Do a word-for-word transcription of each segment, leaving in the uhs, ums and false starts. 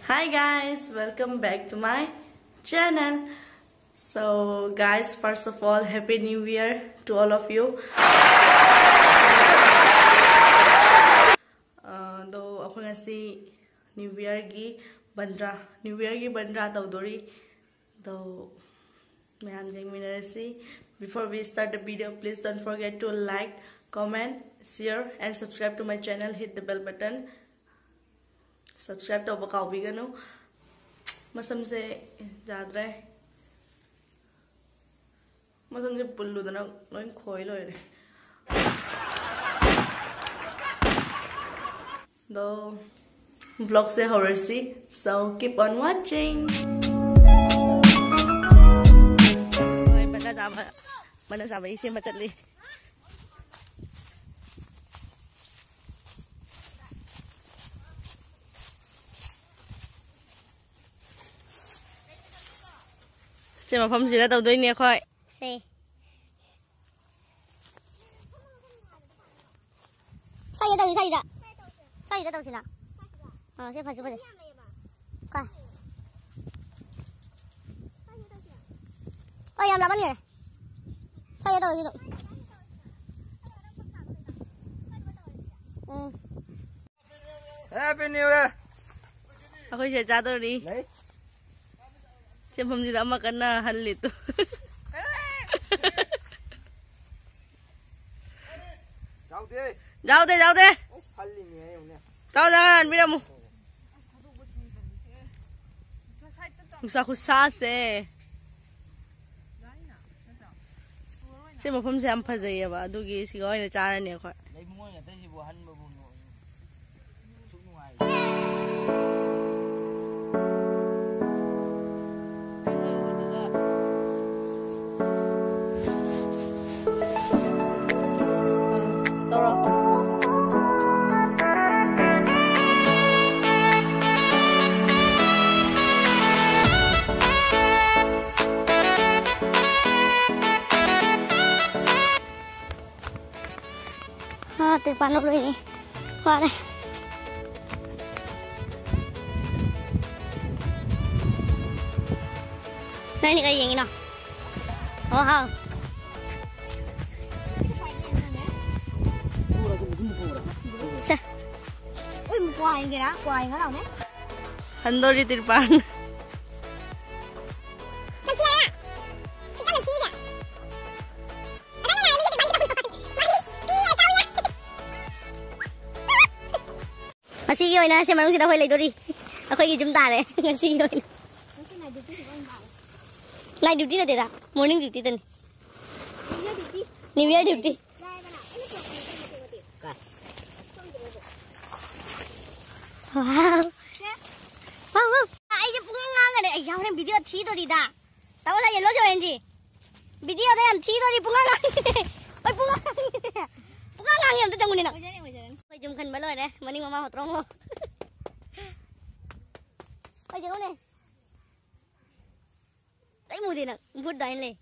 Hi guys, welcome back to my channel. So guys, first of all, Happy New Year to all of you. ꯑꯗꯣ ꯑꯩꯈꯣꯏ ꯉꯁꯤ New Yearꯒꯤ Bandra, New Yearꯒꯤ Bandra ꯇꯧꯗꯣꯔꯤ꯫ ꯑꯗꯣ ꯃꯌꯥꯝ ꯌꯦꯡꯃꯤꯟꯅꯔꯁꯤ꯫ Before we start the video, please don't forget to like, comment, share and subscribe to my channel. Hit the bell button. Subscribe ꯇꯧꯕ ꯀꯥꯎꯕꯤꯒꯅꯨ꯫ ꯃꯁꯝꯁꯦ ꯌꯥꯗ꯭ꯔꯦ꯫ ꯃꯁꯝꯁꯦ ꯄꯨꯜꯂꯨꯗꯅ ꯂꯣꯏ ꯈꯣꯏ ꯂꯣꯏꯔꯦ꯫ ꯑꯗꯣ vlogꯁꯦ ꯍꯧꯔꯁꯤ꯫ So keep on watching. ꯍꯣꯏ, ꯕꯟꯗ꯭ꯔꯥ ꯆꯥꯕ, ꯕꯟꯗ꯭ꯔꯥ ꯆꯥꯕꯒꯤ ꯁꯦꯝꯕ ꯆꯠꯂꯤ꯫ ꯁꯤ ꯃꯐꯝꯁꯤꯗ ꯇꯧꯗꯣꯏꯅꯦ ꯑꯩꯈꯣꯏ꯫ ꯁꯦ꯫ ꯁ꯭ꯋꯥꯏꯗ ꯇꯧꯁꯤ, ꯁ꯭ꯋꯥꯏꯗ꯫ ꯁ꯭ꯋꯥꯏꯗ ꯇꯧꯁꯤꯅ꯫ ꯑꯥ, ꯁꯤ ꯐꯖ ꯐꯖꯩ꯫ ꯀꯥꯏ? ꯑꯣ, ꯌꯥꯝ ꯂꯥꯞꯃꯟꯈꯔꯦ꯫ ꯁ꯭ꯋꯥꯏꯗ ꯇꯧꯔꯁꯤ ꯑꯗꯨꯝ꯫ ꯎꯝ꯫ Happy New Year! ꯑꯩꯈꯣꯏꯁꯦ ꯆꯥꯗꯧꯔꯤ꯫ ꯂꯩ꯫ ꯆꯦꯟꯐꯝꯁꯤꯗ ꯑꯃ ꯀꯟꯅ ꯍꯜꯂꯤ ꯇꯨ꯫ ꯌꯥꯎꯗꯦ꯫ ꯌꯥꯎꯗꯦ, ꯌꯥꯎꯗꯦ꯫ ꯑꯁ, ꯍꯜꯂꯤꯅꯦ, ꯌꯦꯡꯉꯨꯅꯦ꯫ ꯆꯥꯎ, ꯆꯥꯎ, ꯍꯟꯕꯤꯔꯝꯃꯨ꯫ ꯅꯨꯡꯁꯥ ꯈꯨꯠꯁꯥꯁꯦ꯫ ꯁꯤ ꯃꯐꯝꯁꯦ ꯌꯥꯝ ꯐꯖꯩꯌꯦꯕ, ꯑꯗꯨꯒꯤ ꯁꯤꯒ ꯑꯣꯏꯅ ꯆꯥꯔꯅꯤ ꯑꯩꯈꯣꯏ꯫ ꯂꯩꯕꯨꯡ ꯑꯣꯏꯅ ꯑꯇꯩꯁꯤꯕꯨ ꯍꯟꯕꯕꯨ ꯅꯣꯛꯏ꯫ ꯁꯨꯛ ꯅꯨꯡꯉꯥꯏ꯫ ꯑꯥ, ꯇ꯭ꯔꯤꯄꯥꯟ ꯂꯧꯔꯣꯏꯅꯦ꯫ ꯋꯥꯔꯦ꯫ ꯅꯪꯗꯤ ꯀꯔꯤ ꯌꯦꯡꯉꯤꯅꯣ? ꯑꯣ, ꯍꯥꯎ꯫ ꯁꯦ꯫ ꯎꯏ, ꯀ꯭ꯋꯥ ꯌꯦꯡꯒꯦꯔꯥ? ꯀ꯭ꯋꯥ ꯌꯦꯡꯉ ꯂꯥꯎꯅꯦ꯫ ꯍꯟꯗꯣꯔꯤ ꯇꯤꯔꯄꯥꯟ꯫ ꯉꯁꯤꯒꯤ ꯑꯣꯏꯅ ꯁꯤ ꯃꯅꯨꯡꯁꯤꯗ ꯑꯩꯈꯣꯏ ꯂꯩꯗꯣꯔꯤ꯫ ꯑꯩꯈꯣꯏꯒꯤ ꯌꯨꯝ ꯇꯥꯔꯦ ꯉꯁꯤꯒꯤ ꯑꯣꯏꯅ꯫ Night duty ꯅꯠꯇꯦꯗ, morning duty ꯗꯅꯤ꯫ New Year duty꯫ Wow꯫ Wow, wow꯫ ꯑꯩꯁꯦ ꯄꯨꯡꯉꯥꯡ ꯉꯥꯡꯉꯔꯦ꯫ ꯑꯩ ꯌꯥꯎꯔꯦ, video ꯊꯤꯗꯣꯔꯤꯗ꯫ ꯇꯥꯃꯣ, ꯁꯥꯏ yellow ꯁꯦ ꯑꯣꯏꯍꯟꯁꯤ꯫ Video ꯗ ꯌꯥꯝ ꯊꯤꯗꯣꯔꯤ, ꯄꯨꯡꯉꯥꯡ ꯉꯥꯡꯉꯤ꯫ ꯍꯣꯏ, ꯄꯨꯡꯉꯥꯡ ꯉꯥꯡꯉꯤ꯫ ꯄꯨꯡꯉꯥꯡ ꯉꯥꯡꯉꯤ, ꯑꯝꯇ ꯆꯪꯉꯨꯅꯦ ꯅꯪ꯫ ꯑꯣꯏꯖꯔꯦ, ꯑꯣꯏꯖꯔꯦ꯫ ꯑꯩꯈꯣꯏ ꯌꯨꯝ ꯈꯟꯕ ꯂꯣꯏꯔꯦ, ꯃꯅꯤꯡ ꯃꯃꯥꯡ ꯍꯣꯇ꯭ꯔꯣꯡꯉꯣ꯫ ꯍꯣꯏ, ꯌꯦꯡꯉꯨꯅꯦ꯫ ꯂꯣꯏ ꯃꯨꯗꯦ ꯅꯪ, ꯚꯨꯠ ꯗꯥꯏꯅ ꯂꯩ꯫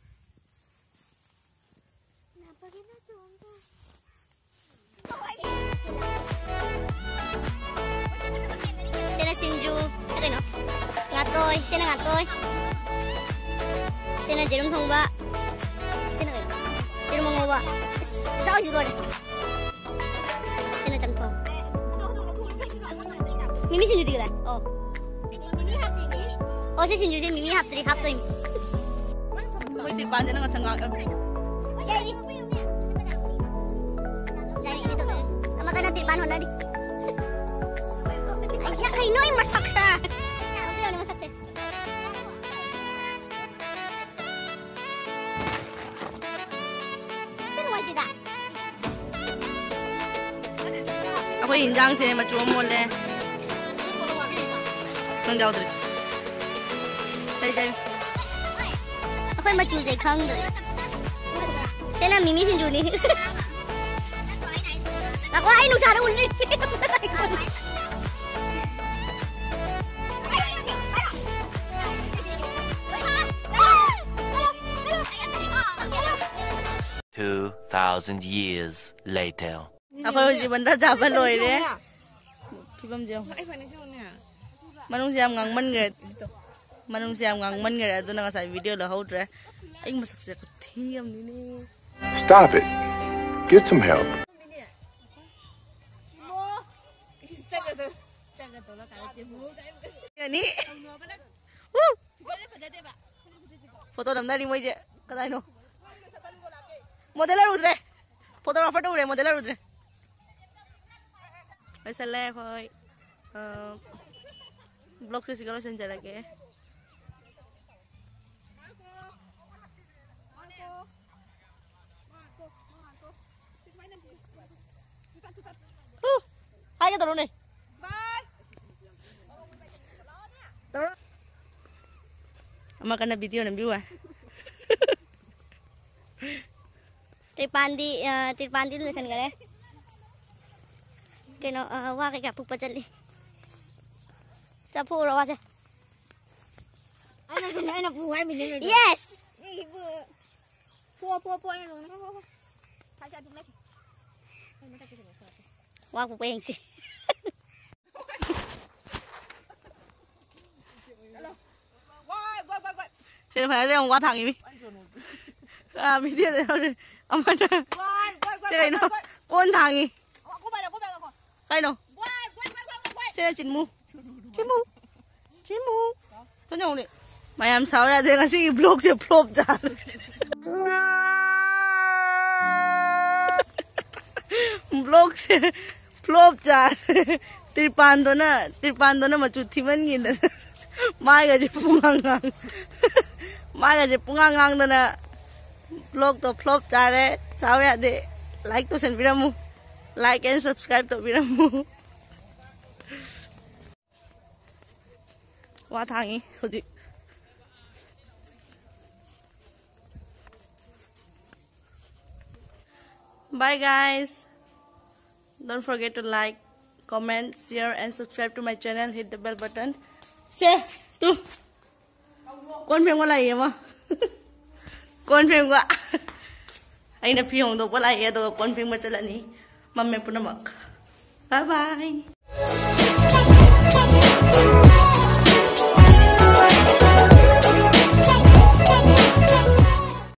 ꯁꯤꯅ ꯁꯤꯡꯖꯨ, ꯁꯤ ꯀꯩꯅꯣ? ꯉꯥꯇꯣꯏ, ꯁꯤꯅ ꯉꯥꯇꯣꯏ꯫ ꯁꯤꯅ ꯌꯦꯔꯨꯝ ꯊꯣꯡꯕ꯫ ꯁꯤꯅ ꯀꯩꯅꯣ? ꯌꯦꯔꯨꯝ ꯑꯉꯧꯕ꯫ ꯑꯁ, ꯆꯥꯎꯁꯤ ꯂꯣꯏꯔꯦ꯫ ꯁꯤꯅ ꯆꯝꯊꯣꯡ꯫ ꯃꯤꯃꯤ ꯁꯤꯡꯖꯨꯗꯤ ꯀꯗꯥꯏ? ꯑꯣ꯫ ꯑꯣ, ꯁꯤ ꯁꯤꯡꯖꯨꯁꯦ ꯃꯤꯃꯤ ꯍꯥꯞꯇ꯭ꯔꯤ, ꯍꯥꯞꯇꯣꯏꯅꯤ꯫ ꯑꯩꯈꯣꯏ ꯇꯤꯔꯄꯥꯟꯁꯦ ꯅꯪ ꯉꯁꯪ ꯉꯥꯡ-, ꯌꯥꯏꯔꯤ꯫ ꯌꯥꯏꯔꯤ, ꯏꯗꯤ ꯇꯧꯗꯣꯏꯅꯤ꯫ ꯑꯃ ꯀꯟꯅ ꯇꯤꯔꯄꯥꯟ ꯍꯣꯠꯅꯔꯤ꯫ ꯑꯩ ꯀꯩꯅꯣ ꯑꯩ ꯃꯁꯛꯁꯦ꯫ ꯑꯝꯇ ꯌꯦꯡꯉꯨꯅꯦ ꯃꯁꯛꯁꯦ꯫ ꯁꯤ ꯅꯨꯡꯉꯥꯏꯇꯦꯗ꯫ ꯑꯩꯈꯣꯏ ꯏꯟꯖꯥꯡꯁꯦ ꯃꯆꯨ ꯑꯃ ꯑꯣꯜꯂꯦ꯫ ꯅꯪ ꯌꯥꯎꯗ꯭ꯔꯤ꯫ ꯀꯔꯤ, ꯀꯔꯤ? ꯑꯩꯈꯣꯏ ꯃꯆꯨꯁꯦ ꯈꯪꯗ꯭ꯔꯦ꯫ ꯁꯤꯅ ꯃꯤꯃꯤ ꯁꯤꯡꯖꯨꯅꯤ꯫ ꯉꯥꯏꯈꯣ, ꯑꯩ ꯅꯨꯡꯁꯥꯗ ꯎꯠꯂꯤ꯫ Two thousand years later. ꯑꯩꯈꯣꯏ ꯍꯧꯖꯤꯛ ꯕꯟꯗꯥ ꯆꯥꯕ ꯂꯣꯏꯔꯦ꯫ ꯐꯤꯕꯝꯁꯦ ꯌꯦꯡꯉꯣ꯫ ꯃꯅꯨꯡꯁꯦ ꯌꯥꯝ ꯉꯥꯡꯃꯟꯈ꯭ꯔꯦ꯫ ꯃꯅꯨꯡꯁꯦ ꯌꯥꯝ ꯉꯥꯡꯃꯟꯈꯔꯦ, ꯑꯗꯨꯅ ꯉꯁꯥꯏ ꯚꯤꯗꯤꯑꯣ ꯂꯧꯍꯧꯗ꯭ꯔꯦ꯫ ꯑꯩ ꯃꯁꯛꯁꯦ ꯈꯨꯊꯤ ꯑꯃꯅꯤꯅꯦ꯫ Stop it. Get some help. ꯌꯥꯅꯤ꯫ ꯎ! ꯐꯣꯇꯣ ꯅꯝꯅꯔꯤ ꯃꯣꯏꯁꯦ꯫ ꯀꯗꯥꯏꯅꯣ? ꯃꯣꯗꯦꯂꯔ ꯎꯗ꯭ꯔꯦ꯫ ꯐꯣꯇꯣꯒ꯭ꯔꯥꯐꯔꯗ ꯎꯔꯦ, ꯃꯣꯗꯦꯂꯔ ꯎꯗ꯭ꯔꯦ꯫ ꯂꯣꯏꯁꯜꯂꯦ ꯑꯩꯈꯣꯏ꯫ ꯑ, ꯕ꯭ꯂꯣꯒꯁꯦ ꯁꯤꯒ ꯂꯣꯏꯁꯤꯟꯖꯔꯒꯦ꯫ ꯎ! ꯍꯥꯏꯒꯦ ꯇꯧꯔꯣꯅꯦ꯫ ꯇꯧꯔꯣ꯫ ꯑꯃ ꯀꯟꯅ ꯚꯤꯗꯤꯑꯣ ꯅꯝꯕꯤꯌꯨ ꯍꯥꯏ꯫ ꯇ꯭ꯔꯤꯄꯥꯟꯗꯤ, ꯑ, ꯇ꯭ꯔꯤꯄꯥꯟꯗꯤ ꯂꯣꯏꯁꯟꯈꯔꯦ꯫ ꯀꯩꯅꯣ, ꯑ, ꯋꯥ ꯀꯩꯀꯥ ꯐꯨꯛꯄ ꯆꯠꯂꯤ꯫ ꯆꯠꯐꯨꯔꯣ ꯋꯥꯁꯦ꯫ ꯑꯩꯅ ꯁꯨꯝ, ꯑꯩꯅ ꯐꯨ ꯍꯥꯏꯃꯤꯅꯦ ꯅꯣꯏꯗꯣ꯫ Yes! ꯐꯨ, ꯐꯨ, ꯐꯨ, ꯑꯩꯅ ꯁꯨꯝ, ꯐꯨ, ꯐꯨ, ꯐꯨ꯫ ꯁꯥꯏ, ꯁꯥꯏ, ꯑꯗꯨꯝ ꯂꯩꯁꯤ꯫ ꯋꯥ ꯐꯨꯛꯄ ꯌꯦꯡꯁꯤ꯫ ꯁꯤꯅ ꯐꯔꯦ, ꯑꯃꯨꯛ ꯋꯥ ꯊꯥꯡꯉꯤꯃꯤ꯫ ꯑꯥ, ꯚꯤꯗꯤꯑꯣꯗ ꯌꯥꯎꯔꯦ꯫ ꯑꯃꯅ ꯁꯤ ꯀꯩꯅꯣ? ꯀꯣꯟ ꯊꯥꯡꯉꯤ꯫ ꯀꯩꯅꯣ? ꯁꯤꯅ ꯆꯤꯟꯃꯨ꯫ ꯆꯤꯟꯃꯨ꯫ ꯆꯤꯟꯃꯨ꯫ ꯊꯣꯟꯖꯧꯅꯦ꯫ ꯃꯌꯥꯝ ꯁꯥꯎ ꯌꯥꯗꯦ, ꯉꯁꯤꯒꯤ ꯕ꯭ꯂꯣꯒꯁꯦ ꯐ꯭ꯂꯣꯞ ꯇꯥꯔꯦ꯫ ꯕ꯭ꯂꯣꯒꯁꯦ ꯐ꯭ꯂꯣꯞ ꯇꯥꯔꯦ꯫ ꯇ꯭ꯔꯤꯄꯥꯟꯗꯣꯅ, ꯇ꯭ꯔꯤꯄꯥꯟꯗꯣꯅ ꯃꯆꯨ ꯊꯤꯃꯟꯈꯤꯗꯅ ꯃꯥꯏꯒꯁꯦ ꯄꯨꯡꯉꯥꯡ ꯉꯥꯡ-, ꯃꯥꯏꯒꯁꯦ ꯄꯨꯡꯉꯥꯡ ꯉꯥꯡꯗꯅ ꯕ꯭ꯂꯣꯒꯇꯣ ꯐ꯭ꯂꯣꯞ ꯇꯥꯔꯦ꯫ ꯁꯥꯎ ꯌꯥꯗꯦ꯫ ꯂꯥꯏꯛ ꯇꯧꯁꯟꯕꯤꯔꯝꯃꯨ꯫ Like and subscribe ꯇꯧꯕꯤꯔꯝꯃꯨ꯫ ꯋꯥ ꯊꯥꯡꯉꯤ ꯍꯧꯖꯤꯛ꯫ Bye guys. Don't forget to like, comment, share and subscribe to my channel. Hit the bell button. Say, two. ꯀꯣꯟ ꯐꯦꯡꯕ ꯂꯥꯛꯏ ꯑꯃ꯫ ꯀꯣꯟ ꯐꯦꯡꯕ꯫ ꯑꯩꯅ ꯐꯤ ꯍꯣꯡꯗꯣꯛꯄ ꯂꯥꯛꯏ, ꯑꯗꯨꯒ ꯀꯣꯟ ꯐꯦꯡꯕ ꯆꯠꯂꯅꯤ꯫ ꯃꯝꯃꯦ ꯄꯨꯝꯅꯃꯛ꯫ Bye bye.